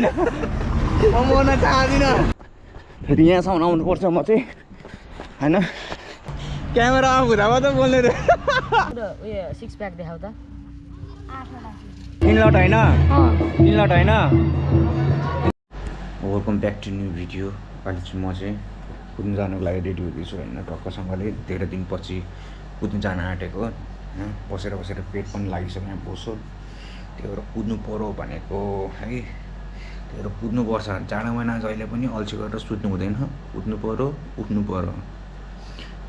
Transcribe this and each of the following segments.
म मर्न चाहदिनँ फेरि यहाँसम्म आउनुपर्छ म चाहिँ हैन क्यामेरा अफ हुँदा मात्रै बोल्ने रे उयो 6 प्याक देखाउ त 3 लट हैन 3 लट हैन welcome back to new video अहिले चाहिँ म चाहिँ कुद्नु जानुको लागि रेडी हुँदैछु होइन टक्कसँगले धेरै दिनपछि कुद्नु जान आँटेको होइन बसेर बसेर पेट पनि लागिसक्यो यहाँ बोसो त्यही भएर कुद्नु पर्यो भनेको है त्यही भएर कुद्नुपर्छ जाडो महिना जहिले पनि अल्छी गरेर सुत्नु हुँदैन कुद्नु पर्यो उठ्नु पर्यो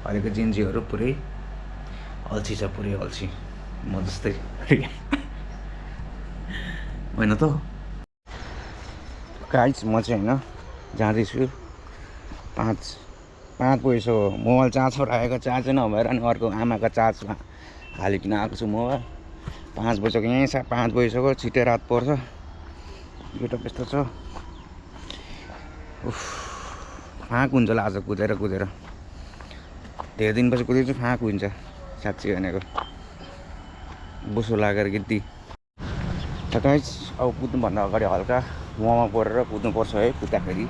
अहिलेको जेन्जीहरू पुरै अल्छी छ पुरै अल्छी म जस्तै होइन त गाइस म चाहिँ होइन जाँदैछु 5 पैसा हो मोबाइल चार्ज राखेको चार्जै नभएर अनि अर्को आमाको चार्जमा हालिकन आएको छु मोबाइल 5 पैसाको यहीँ 5 पैसाको छिट्टै रात पर्छ गेटअप यस्तो छ उफ फाँक हुन्छ होला आज कुदेर धेरै दिनपछि कुदेछु फाँक हुन्छ साँच्चै भनेको बोसो लागेर गिद्दी त गाइस अब कुद्नुभन्दा अगाडि हल्का वार्मअप गरेर कुद्नुपर्छ है कुद्दाखेरि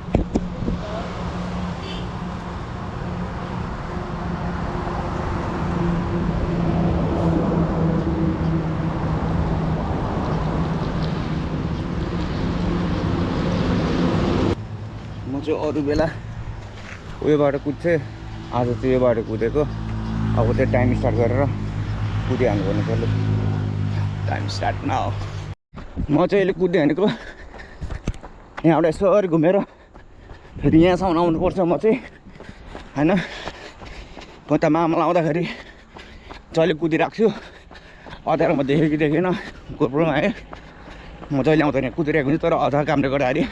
म चाहिँ अरू बेला उयोबाट कुद्थेँ आज चाहिँ योबाट कुदेको अब त्यो टाइम स्टार्ट गरेर कुदिहाल्नु पर्ने पऱ्यो टाइम स्टार्ट न हो म चाहिँ अहिले कुद्दै भनेको यहाँबाट यसरी घुमेर फेरि यहाँसम्म आउनुपर्छ म चाहिँ होइन म त मामा आउँदाखेरि जहिले कुदिरहेको छु अँध्यारो म देखेँ कि देखेन गोप्रोमा आएँ म जहिले आउँदैन कुदिरहेको हुन्छु तर अधार कामले गर्दाखेरि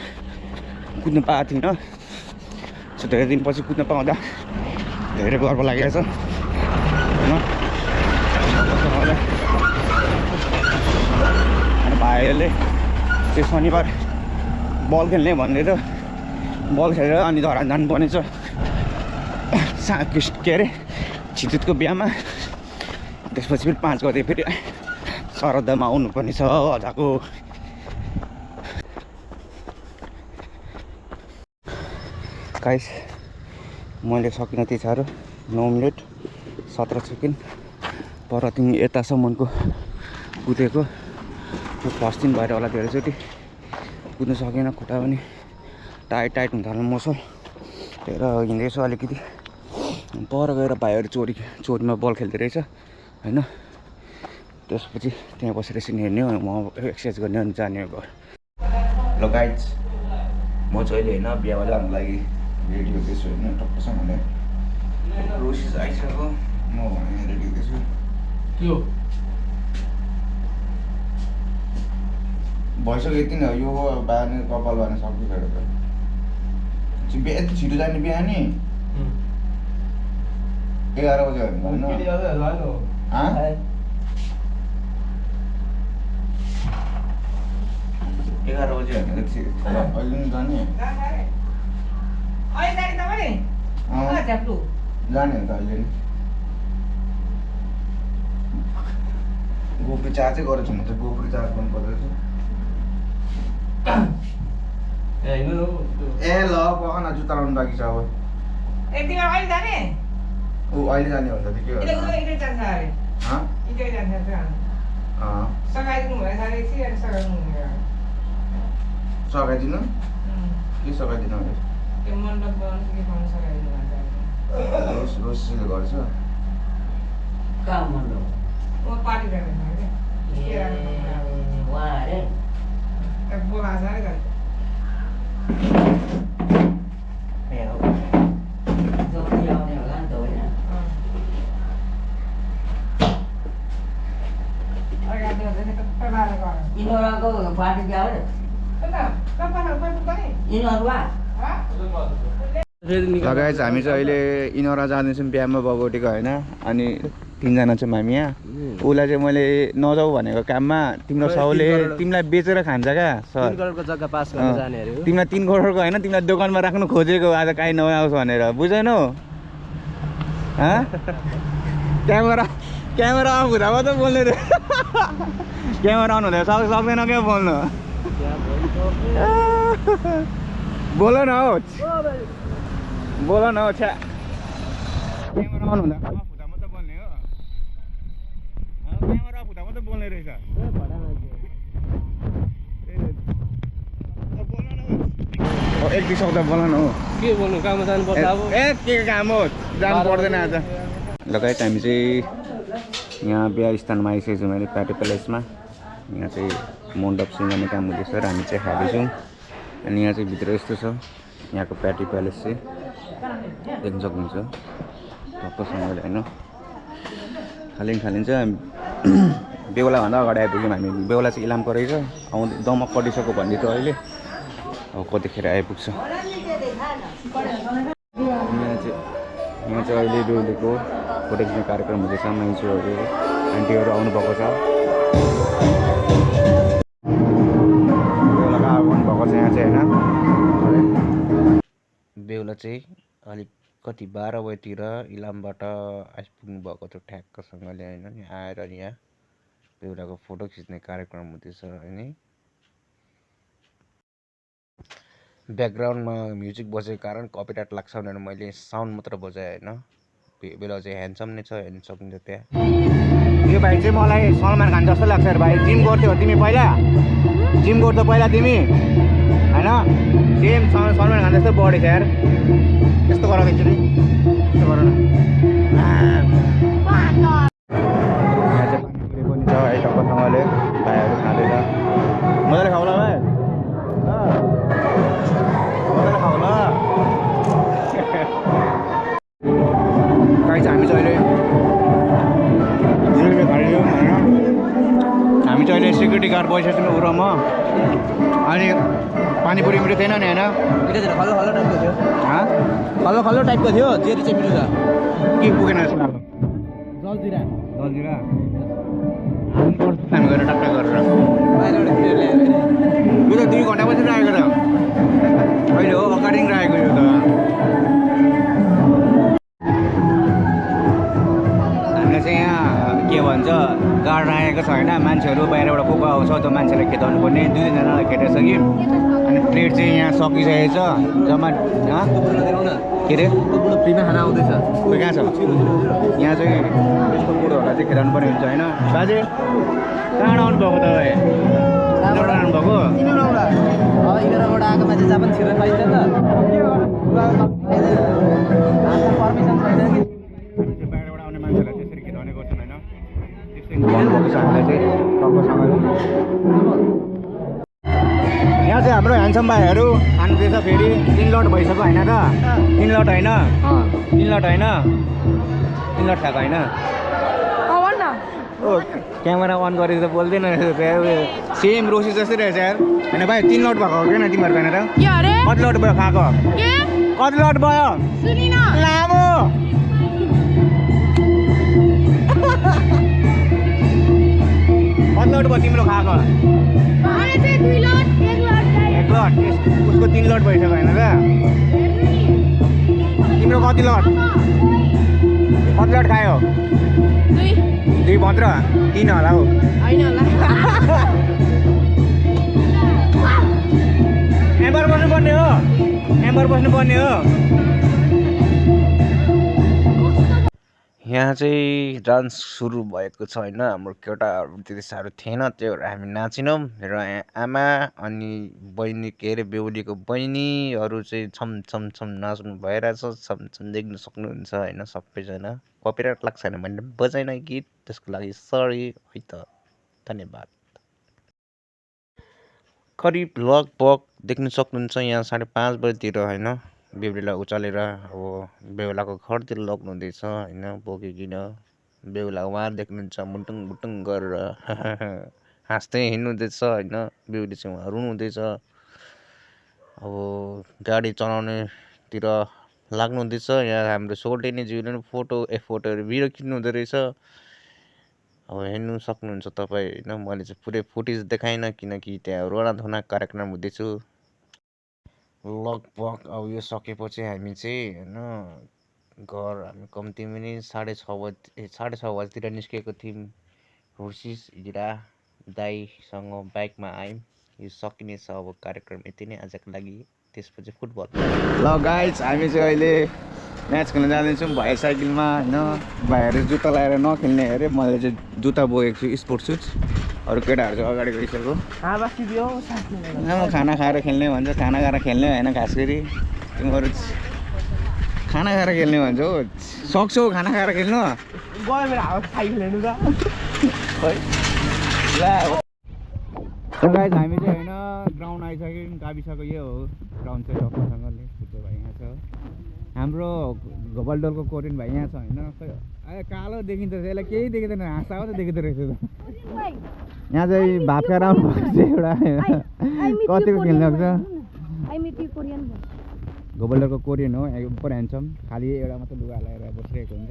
कुद्नु पाएको थिइनँ सो धेरै दिनपछि कुद्नु पाउँदा धेरै गर्व लागेको छ होइन भाइहरूले चाहिँ शनिबार बल खेल्ने भनेर बल खेलेर अनि धरान जानुपर्ने छ के अरे छिटुतको बिहामा त्यसपछि फेरि 5 गते फेरि शरदमा आउनुपर्ने छ अझाको गाइस मैले सकिनँ त्यति साह्रो 9 मिनट 17 सेकेन्ड पर तिमी यतासम्मको कुदेको फर्स्ट दिन भएर होला धेरैचोटि कुद्नु सकेन खुट्टा पनि टाइट हुन थाल्यो मसल त्यही भएर हिँड्दैछु अलिकति पर गएर भाइहरू चोरीमा बल खेल्दै रहेछ होइन त्यसपछि त्यहाँ बसेर एकछिन हेर्ने हो म एक्सर्साइज गर्ने अनि जाने हो घर ल गाइज म चाहिँ अहिले होइन बिहामा जानु लागि रेडी हुँदैछु होइन टक्कसँगले रोसिस आइसक्यो म भने रेडी हुँदैछु त्यो भइसक्यो यति नै हो यो बार्ने कपाल बार्ने सक्छु फेरि त बिहा यति छिटो जाने बिहा नि 11 बजे हो भने 11 बजे होइन अहिले नि जाने जाने हो त अहिले नि गोप्री चार्जै गरेको छु म चाहिँ गोप्री चार्ज गर्नु पर्दैछ ए ल पख न जुत्ता लाउनु बाँकी छ अब ऊ अहिले जाने हो त के सघाइदिनु के सघाइदिनु रोसले गर्छ इनोराको पार्टी जाऊ लगाएछ हामी चाहिँ अहिले इनोरा जाँदैछौँ बिहामा बगोटेको होइन अनि 3 जना छौँ हामी यहाँ उसलाई चाहिँ मैले नजाऊ भनेको काममा तिम्रो साउले तिमीलाई बेचेर खान्छ क्या सर 3 करोडको जग्गा पास गर्न जाने अरे तिमीलाई 3 करोडको होइन तिमीलाई दोकानमा राख्नु खोजेको आज काहीँ नआओस् भनेर बुझेनौ क्यामेरा अफ हुँदा मात्रै बोल्ने रे क्यामेरा अन हुँदा सक्दैन क्या बोल्नु बोल न हो बोल न हो छ्या क्यामेरा अन हुँदा अफ हुँदा मात्रै बोल्ने हो क्यामेरा अफ हुँदा मात्रै बोल्ने रहेछ एक दुई शब्द बोल न हो के बोल्नु काममा जानुपर्छ अब के काम हो जानु पर्दैन आज लगायत हामी चाहिँ यहाँ बिहा स्थानमा आइसकेको छौँ अहिले प्याटी प्यालेसमा यहाँ चाहिँ मण्डप सिँगार्ने काम हुँदैछ र हामी चाहिँ खाँदैछौँ अनि यहाँ चाहिँ भित्र यस्तो छ यहाँको प्याटी प्यालेस चाहिँ देख्न सक्नुहुन्छ टक्कसँगले होइन खालिन्छ बेहुलाभन्दा अगाडि आइपुग्यौँ हामी बेहुला चाहिँ इलामको रहेछ आउँदै दमक कटिसक्यो भन्दै थियो अहिले अब कतिखेर आइपुग्छ यहाँ चाहिँ अहिले बेहुलीको फोटो खिच्ने कार्यक्रम हुँदैछ मान्छेहरू आन्टीहरू आउनुभएको छ बेहुलाको आगमन भएको छ यहाँ चाहिँ होइन बेहुला चाहिँ अलिक कति 12 बजीतिर इलामबाट आइपुग्नु भएको थियो ठ्याक्कसँगले होइन यहाँ आएर यहाँ बेहुलाको फोटो खिच्ने कार्यक्रम हुँदैछ होइन ब्याकग्राउन्डमा म्युजिक बजेको कारण कपिराइट लाग्छ भनेर मैले साउन्ड मात्र बजाएँ होइन बेला चाहिँ ह्यान्डसम नै छ हेर्न सकिन्छ त्यहाँ यो भाइ चाहिँ मलाई सलमान खान जस्तो लाग्छ भाइ जिम गर्थ्यौ तिमी पहिला जिम गर्थ्यौ पहिला तिमी होइन सेम सलमान खान जस्तो बढी छ यार यस्तो गर एकचोटि यस्तो गर न यहाँ चाहिँ पानीपुरी पनि छ है टक्कसँगले भाइहरू खाँदैछ मजाले खाउला भाइ मजाले खाउला गाइस हामी चाहिँ अहिले जिलेबी खाइदियौँ होइन हामी चाहिँ अहिले सेक्युरिटी गार्ड बसिसकेको छौँ उरोमा अनि पानीपुरी मिठो थिएन नि होइन मिठो थियो खल्लो खल्लो टाइपको थियो खल्लो खल्लो टाइपको थियो जेरी चाहिँ मिठो छ के पुगेन जस्तो लाग्यो जलजिरा हामी गएर टक्क गरेर बाहिरबाट किनेर ल्याएर यो त 2 घन्टापछि राखेको त अहिले हो अगाडि राखेको यो त हामीलाई चाहिँ यहाँ के भन्छ गार्ड राखेको छ होइन मान्छेहरू बाहिरबाट को आउँछ त्यो मान्छेलाई खेताउनु पर्ने 2-3जनालाई खेताइसक्यो अनि प्लेट चाहिँ यहाँ सकिसकेको छ जम्मा के अरे फ्रीमा खाना आउँदैछ कोही कहाँ छ यहाँ चाहिँ यस्तो बुढोहरूलाई चाहिँ खेताउनु पर्ने हुन्छ होइन बाजे कहाँ आउनुभएको तपाईँ आउनुभएको यिनीहरूबाट आएको मान्छे जहाँ पनि छिर्न पाइन्छ नि त पर्मिसन छैन कि बाहिरबाट आउने मान्छेहरूलाई त्यसरी खेताउने गर्छन् होइन त्यस्तै भन्नुभएको छ हामीलाई चाहिँ टक्कसँगले यहाँ चाहिँ हाम्रो ह्यान्डसम भाइहरू खानुहुँदैछ फेरि 3 लट भइसक्यो होइन त 3 लट होइन 3 लट होइन 3 लट खाएको होइन ओ क्यामेरा अन गरेर त बोल्दैन सेम रोसी जस्तै रहेछ यार होइन भाइ 3 लट भएको हो किन तिमीहरूको होइन त कति लट भयो खाएको कति लट भयो लामो कति लट भयो तिम्रो खाएको 1 लट उसको 3 लट भइसक्यो होइन त तिम्रो कति लट खायो 2 मात्र 3 होला हौ एम्बर बस्नुपर्ने हो यहाँ चाहिँ डान्स सुरु भएको छ होइन हाम्रो केटाहरू त्यति साह्रो थिएन त्यो भएर हामी नाचिनौँ र आमा अनि बहिनी के अरे बेहुलीको बहिनीहरू चाहिँ छम नाच्नु भइरहेछ छम देख्न सक्नुहुन्छ होइन सबैजना कपिराइट लाग्छ भने मैले बजाइन गीत त्यसको लागि सरी है त धन्यवाद करिब लगभग देख्न सक्नुहुन्छ यहाँ 5:30 बजीतिर होइन बेहुलीलाई उचालेर अब बेहुलाको घरतिर लग्नुहुँदैछ होइन बोकिकन बेहुला उहाँ देख्नुहुन्छ मुटुङ गरेर हाँस्दै हिँड्नुहुँदैछ होइन बेहुली चाहिँ उहाँ रुनुहुँदैछ अब गाडी चलाउनेतिर लाग्नुहुँदैछ यहाँ हाम्रो सोल्टेनी ज्यूले पनि फोटोहरू भिडियो खिच्नुहुँदो रहेछ अब हेर्नु सक्नुहुन्छ तपाईँ होइन मैले चाहिँ पुरै फुटेज देखाइनँ किनकि त्यहाँ रोनाधोना कार्यक्रम हुँदैछ लगभग अब यो सकेपछि हामी चाहिँ होइन घर हामी कम्ती पनि 6:30 बजीतिर निस्केको थियौँ हुर्सिस हिरा दाईसँग बाइकमा आयौँ यो सकिनेछ अब कार्यक्रम यति नै आजको लागि त्यसपछि फुटबल ल गाइज हामी चाहिँ अहिले म्याच खेल्न जाँदैछौँ भाइ साइकलमा होइन भाइहरू जुत्ता लगाएर नखेल्ने अरे मैले चाहिँ जुत्ता बोकेको छु स्पोर्ट्स सुज अरू केटाहरू चाहिँ अगाडि गइसक्यो खाना खाएर खेल्ने भन्छ खाना खाएर खेल्ने होइन खास गरी तिमीहरू खाना खाएर खेल्ने भन्छ हो सक्छौ खाना खाएर खेल्नु गाइज हामी चाहिँ होइन ग्राउन्ड आइसक्यौँ गाविसको यो हो ग्राउन्ड चाहिँ टक्कसँगले फुटबल भाइ यहाँ छ हाम्रो घोबलडोलको कोरियन भाइ यहाँ छ होइन खै कालो देखिन्छ यसलाई केही देखिँदैन हाँसा त देखिँदो रहेछ यहाँ चाहिँ भातका राउन्ड भएको चाहिँ एउटा कतिको खेल्न सक्छ घोबलडोलको कोरियन हो उपर ह्यान्डसम खालि एउटा मात्रै लुगा लगाएर बसिरहेको हुन्छ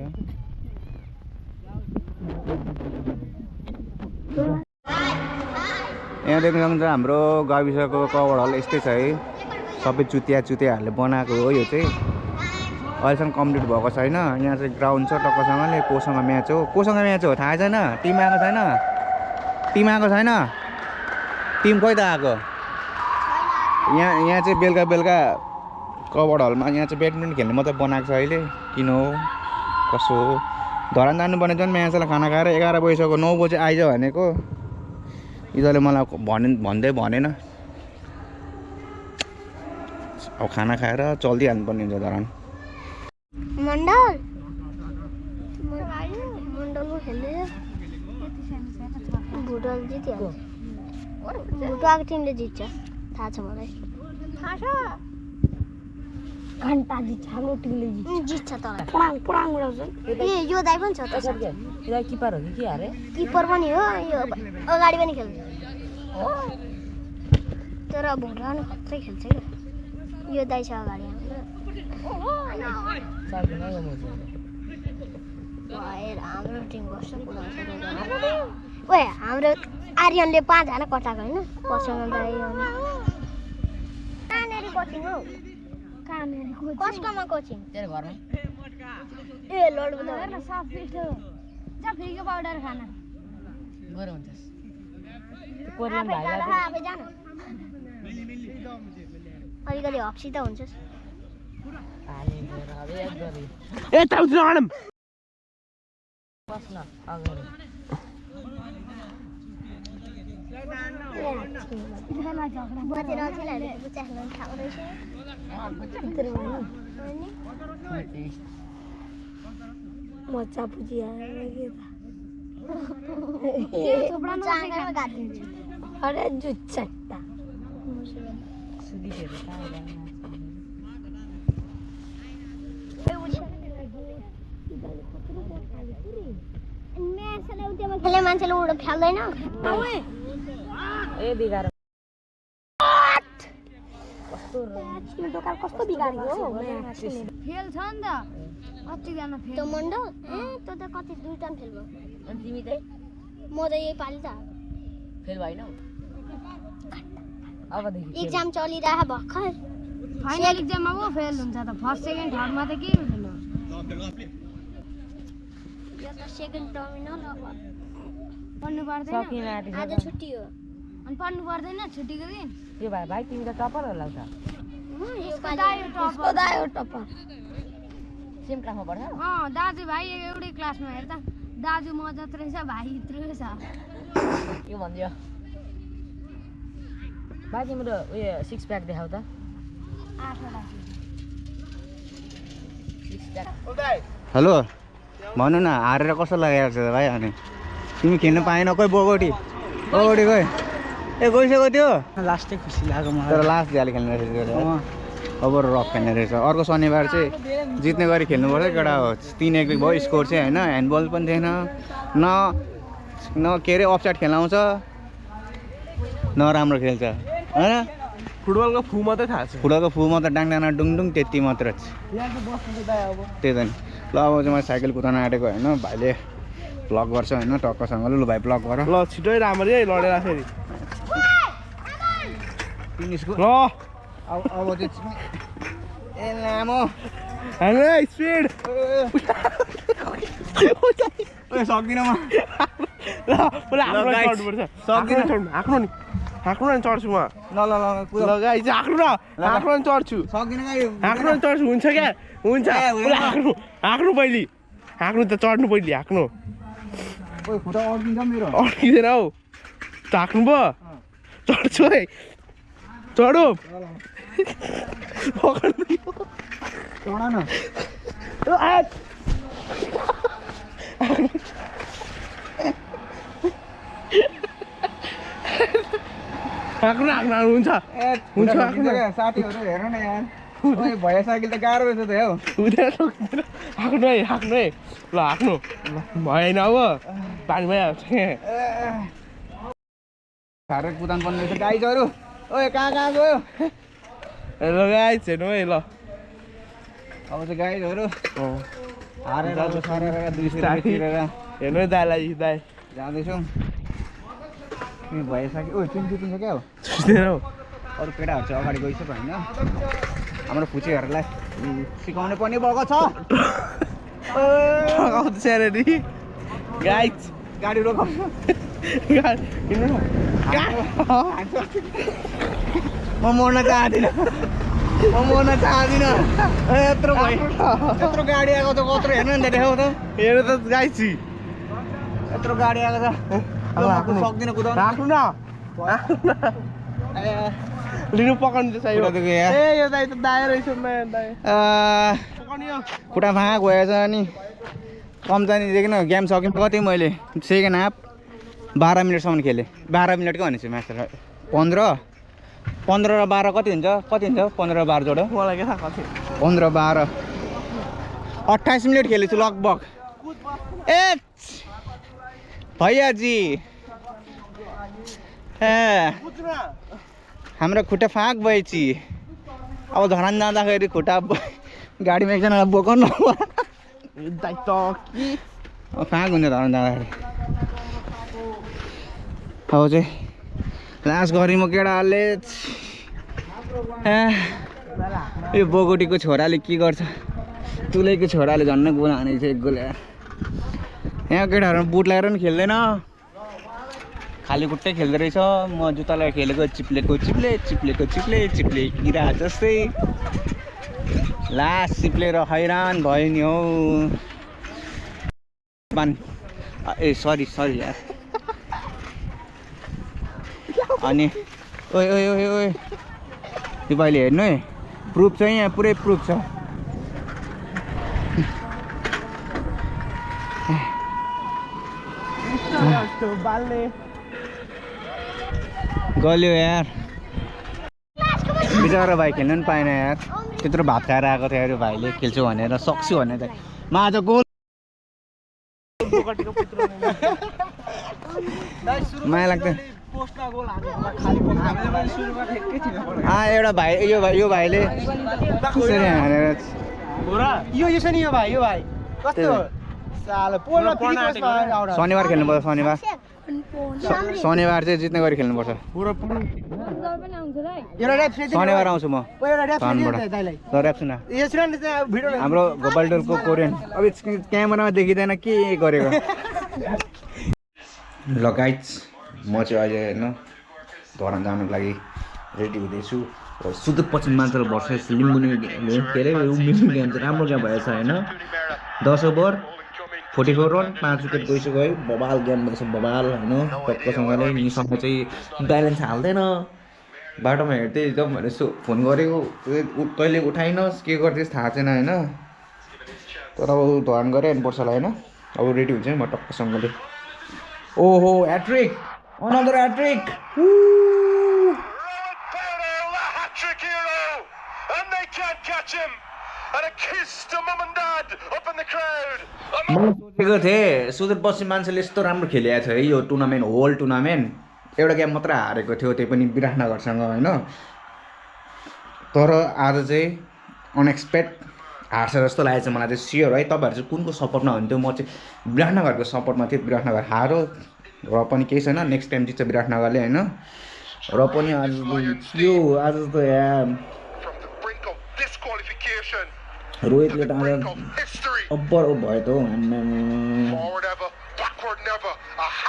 यहाँ देख्न सक्नुहुन्छ हाम्रो गाविसको कभर हल यस्तै छ है सबै चुतियाहरूले बनाएको हो यो चाहिँ अहिलेसम्म कम्प्लिट भएको छैन यहाँ चाहिँ ग्राउन्ड छ टक्कसँगले कोसँग म्याच हो थाहा छैन टिम आएको छैन टिम खोइ त आएको यहाँ चाहिँ बेलुका कभर हलमा यहाँ चाहिँ ब्याडमिन्टन खेल्ने मात्रै बनाएको छ अहिले किन हो कसो हो धरान जानुपर्ने झन् म्याचलाई खाना खाएर 11 बजीसक्यो 9 बजी आइज भनेको यिनीहरूले मलाई भन्दै भनेन अब खाना खाएर चल्दै हाल्नुपर्ने हुन्छ धरान मण्डलमा खेल्दै भुटान जित्यो भुटानको टिमले जित्छ थाहा छ मलाई घन्टा जित्छ हाम्रो टिमले जित्छ तर पुराङ उडाउँछ ए यो दाइ पनि छ त किपर हो कि के अरे किपर पनि हो यो अगाडि पनि खेल्छ तर भुटान खत्रै खेल्छ क्या यो दाइ छ अगाडि हाम्रो टिम गर्छ ओए हाम्रो आर्यनले 5 जना कटाएको होइन पसँग दाइ कहाँनेरि कोचिङ हौ कस्टमा कोचिङ तेरो घरमै ए लड बजाउन साफ पिठो जा फ्रीको पाउडर खाना गरे हुन्छ कोरियन भाइलाई अब जान अलिकति हप्सी त हुन्छ ए ताउनु आडम बस्न अगाडि मजा पुजिया अरे जुच्चट्टा खेल्ने मान्छेले उडो फ्याल्दैन ए बिगार दोकान कस्तो बिगारेको हो फेल छ नि त कतिजना फेल त मण्डल ए त कति 2 टाइम फेल भयो अनि तिमी चाहिँ म त यही पाली त फेल भएनौ अबदेखि एक्जाम चलिरहेको भर्खर फाइनल एक्जाममा पो फेल हुन्छ त फर्स्ट सेकेन्ड थर्डमा त के हुँदैन यो त सेकेन्ड टर्मिनल अब पढ्नु पर्दैन आज छुट्टी हो अनि पढ्नु पर्दैन छुट्टीको दिन यो भाइ तिमी त टपर होला त यसको दाइ हो टपर सेम क्लासमा पढ्छ दाजु भाइ एउटै क्लासमा हेर त दाजु म जत्रै छ भाइ यत्रो छ के भनिदियो भाइ तिम्रो उयो 6 प्याक देखाउ त 8 वटा 6 प्याक हेलो भन्नु न हारेर कस्तो लागेको छ भाइ अनि तिमी खेल्न पाएन कोही बोगोटी गयो ए गइसक्यो त्यो लास्टै खुसी लाग्यो मलाई तर लास्ट झ्याल खेल्ने रहेछ ओभर रफ खेल्ने रहेछ अर्को शनिबार चाहिँ जित्ने गरी खेल्नुपर्छ केटा हो 3-1 भयो स्कोर चाहिँ होइन ह्यान्डबल पनि थिएन न के अरे अफसाइड खेलाउँछ न राम्रो खेल्छ होइन फुटबलको फु मात्रै थाहा छ फुटबलको फु मात्र डाङडाना डुङडुङ त्यति मात्र छ त्यही त नि ल अब चाहिँ म साइकल कुदाउन आँटेको होइन भाइले भ्लग गर्छ होइन टक्कसँग लु भाइ भ्लग गर ल छिटै राम्ररी है लडेर फेरि फिनिसको ल अब चाहिँ ए लामो हेलो स्पिड सक्दिनँ म ल पुरा आफ्नो guys, गर्नुपर्छ सक्दिनँ। आफ्नो नि हाँक्नु न चढ्छु म ल ल ल कुद ल गाइस हाँक्नु न चढ्छु सक्दिन गाई हाँक्नु न चढ्छु हुन्छ क्या हुन्छ हाँक्नु पहिले हाँक्नु त चढ्नु पहिले हाँक्नु ओइ खुट्टा अड्किन्छ मेरो अड्किँदैन हौ हाँक्नु भयो चढ्छु है चढो चढ न हाँक्नु हुन्छ हुन्छ साथीहरू हेर न यार ओइ भैया साइकल त गाह्रो रहेछ त हौ हुँदैन हाँक्नु है ल हाँक्नु भएन अब पानी भइहाल्छ साह्रै कुदाउनु पर्ने रहेछ गाइजहरू ओए कहाँ गयो ल गाइस हेर्नु है ल अब चाहिँ गाइजहरू हारेर सारेर 200 रुपियाँ तिरेर हेर्नु है दाइलाई दाइ जाँदैछौँ भइसक्यो ओ चिन्छ क्या हो सुन्दैन हौ अरू केटाहरू चाहिँ अगाडि गइसक्यो होइन हाम्रो फुचीहरूलाई सिकाउने पनि भएको छ ठगाउँदैछ अरे नि गाइस गाडी रोकाउनु हिँड्नु न म मर्न चाहदिनँ यत्रो गाडी आएको त कत्रो हेर्नु नि त देखाउ त हेर्नु त गाइस यत्रो गाडी आएको छ सक्दिनँ कुदाउनु राख्नु न लिनु पकाउनु चाहिँ यो दाइ त दाइ रहेछ नयाँ दाइ पकाउने हो खुट्टा फाँक भएछ अनि कम जानेदेखि न गेम सक्यौँ कति मैले सेकेन्ड हाफ 12 मिनटसम्म खेलेँ 12 मिनटकै भनेछु म्याच 15 र 12 कति हुन्छ 15 र 12 जोड मलाई के थाहा कति 15 12 28 मिनट खेलेको छु लगभग ए भैयाजी हाम्रो खुट्टा फाँक भएपछि अब धरान जाँदाखेरि खुट्टा गाडीमा एकजनालाई बोकाउनु दाइ त के फाँक हुन्छ धरान जाँदाखेरि अब चाहिँ लास्ट घरि म केटाहरूले यो बोगोटीको छोराले के गर्छ तुलैको छोराले झन् गोल हानेको छ एक गोल यहाँ केटाहरूमा बुट लगाएर पनि खेल्दैन खाली खुट्टै खेल्दो रहेछ म जुत्ता लगाएर खेलेको चिप्लेको चिप्ले किरा जस्तै लास्ट चिप्लेर हैरान भयो नि हौ ए सरी यार अनि ओए यो भाइले हेर्नु है प्रुफ छ यहाँ पुरै प्रुफ छ गल्यो यार बिचरा भाइ खेल्नु पनि पाएन यार त्यत्रो भात खाएर आएको थियो अरे भाइले खेल्छु भनेर सक्छु भनेर म आज गोल माया लाग्दैन एउटा भाइ यो भाइले शनिबार खेल्नुपर्छ शनिबार चाहिँ जित्ने गरी खेल्नुपर्छ शनिबार आउँछु म हाम्रो गोपालटोलको कोरियन अब क्यामेरामा देखिँदैन के गरेको ल गाइस म चाहिँ अहिले होइन धरान जानुको लागि रेडी हुँदैछु सुदूरपश्चिम मान्छे वर्सेस लिम्बुनी के अरे लिम्बुनी गेम चाहिँ राम्रो गेम भएछ होइन 10 ओभर 44 रन 5 विकेट गइसक्यो है बबाल गेम भएछ बबाल होइन टक्कसँगले निसँग चाहिँ ब्यालेन्स हाल्दैन बाटोमा हेर्दै जाउँ भनेर फोन गरेको कहिले उठाइनस् के गर्दैछ थाहा छैन होइन तर अब धरान गरे हेर्नुपर्छ होला होइन अब रेडी हुन्छ है म टक्कसँगले ओहो ह्याट्रिक अनदर ह्याट्रिक सोचेको थिएँ सुदूरपश्चिम मान्छेले यस्तो राम्रो खेलेको थियो है यो टुर्नामेन्ट होल टुर्नामेन्ट एउटा गेम मात्र हारेको थियो त्यही पनि विराटनगरसँग होइन तर आज चाहिँ अनएक्सपेक्ट हार्छ जस्तो लागेको छ मलाई चाहिँ स्योर है तपाईँहरू चाहिँ कुनको सपोर्टमा हुन्थ्यो म चाहिँ विराटनगरको सपोर्टमा थिएँ विराटनगर हारो र पनि केही छैन नेक्स्ट टाइम जित्छ विराटनगरले होइन र पनि आज त यहाँ रोहितले त आज अब्बर भयो त हौ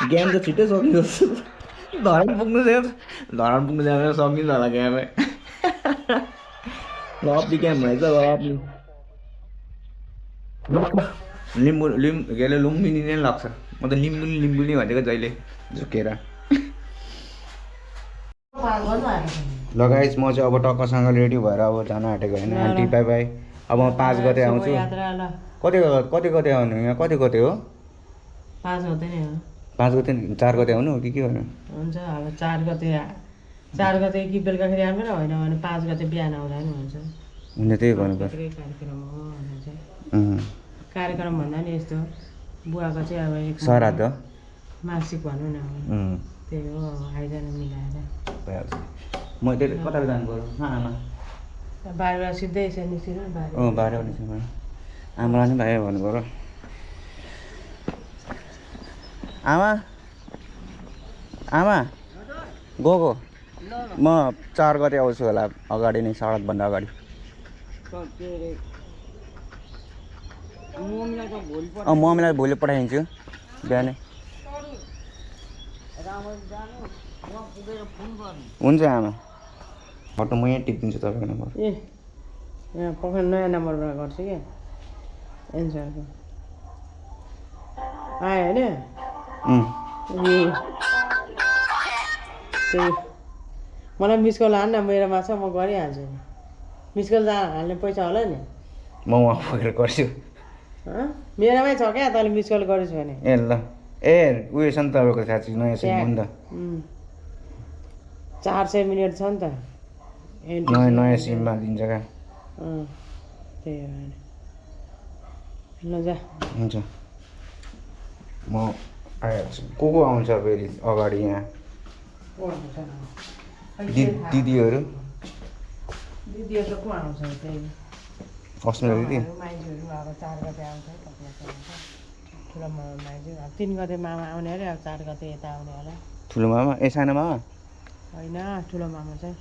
गेम त छिट्टै सक्यो धरान पुग्नु चाहिँ सकिन्छ होला क्यामै लप्ली क्याम्प रहेछ लप्ली लिम्बू के अरे लुम्बिनी नै लाग्छ म त लिम्बुनी भनेको जहिले झुकेर ल गाइस म चाहिँ अब टक्कसँग रेडी भएर अब जान आँटेको होइन आन्टी बाई बाई अब म 5 गते आउँछु कति गते आउनु यहाँ कति गते हो 5 गते नै हो 5 गते 4 गते आउनु हो कि के गर्नु हुन्छ अब 4 गते कि बेलुकाखेरि आउनु र होइन भने 5 गते बिहान आउँदा नि हुन्छ हुन्छ त्यही गर्नुपर्छ कार्यक्रम हो भने चाहिँ कार्यक्रम भन्दा नि यस्तो बुवाको चाहिँ अब एक श्राद्ध मासिक भनौँ न अब त्यही हो अब आइजन मिलाएर भइहाल्छ म त्यही कता जानु पर्यो आमा बाहिर सिधै यसरी निस्किनु बाहिर निस्किनु आमालाई नि भाइ भन्नु पर्यो आमा आमा गएको म 4 गते आउँछु होला अगाडि नै सडकभन्दा अगाडि मम्मीलाई भोलि पठाइदिन्छु बिहानै हुन्छ आमा फोटो म यहाँ टिपिदिन्छु तपाईँको नम्बर ए यहाँ पक्का नयाँ नम्बरबाट गर्छु क्या एन्सरको आयो होइन त्यही मलाई मिस कल हाल्न मेरोमा छ म गरिहाल्छु नि मिस कल हाल्ने पैसा होला नि म उहाँ पुगेर गर्छु मेरोमै छ क्या तैँले मिस कल गरेछु भने ए ल ए उयो छ नि तपाईँको साँच्ची नयाँ सिम हो नि त 400 मिनट छ नि त नयाँ सिममा दिन्छ क्या त्यही हो ल जा हुन्छ म आइहाल्छु को आउँछ फेरि अगाडि यहाँ दिदीहरू दिदीहरू त को आउँछ त्यही अस्मिता दिदी माइजूहरू अब 4 गते आउँछ ठुलो माइजू अब 3 गते मामा आउने अरे अब 4 गते यता आउने होला ठुलो मामा ए सानो मामा होइन ठुलो मामा चाहिँ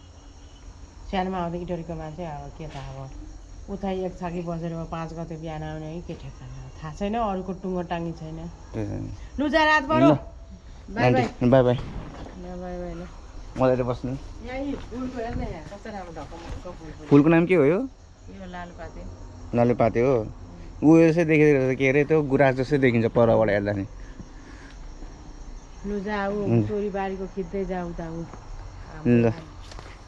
सानोमा आउँदा इटरीको मान्छे अब के थाहा अब उता एक छाकी बसेर 5 गते बिहान आउने है के ठेक्कान थाहा छैन अरूको टुङ्गो टाङ्गी छैन लु जा रात बढो by by by by by by ल मलाई त बस्नु यहाँ फुलको हेर्ने यहाँ कस्तो राम्रो ढक्क फुलको नाम के हो यो यो लालुपाते लालुपाते हो ऊ यसै देखिरहेको के अरे त्यो गुराँस जस्तै देखिन्छ परबाट हेर्दा नि लु जा चोरी बारीको खिच्दै जाऊ त ल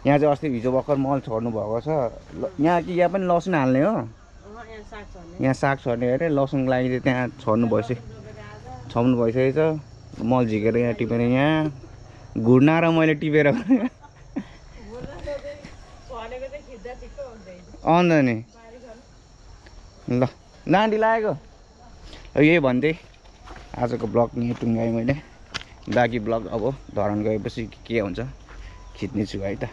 यहाँ चाहिँ अस्ति हिजो भर्खर मल छोड्नु भएको छ यहाँ कि यहाँ पनि लसुन हाल्ने हो यहाँ साग छर्ने अरे लसुनको लागि चाहिँ त्यहाँ छर्नु भइसकेको छ मल झिकेर यहाँ टिपेर यहाँ घुर्ना र मैले टिपेर अन्त नि ल दाँडी लागेको यही भन्दै आजको ब्लग यहीँ टुङ्गाएँ मैले बाँकी ब्लग अब धरान गएपछि के हुन्छ खिच्नेछु है त।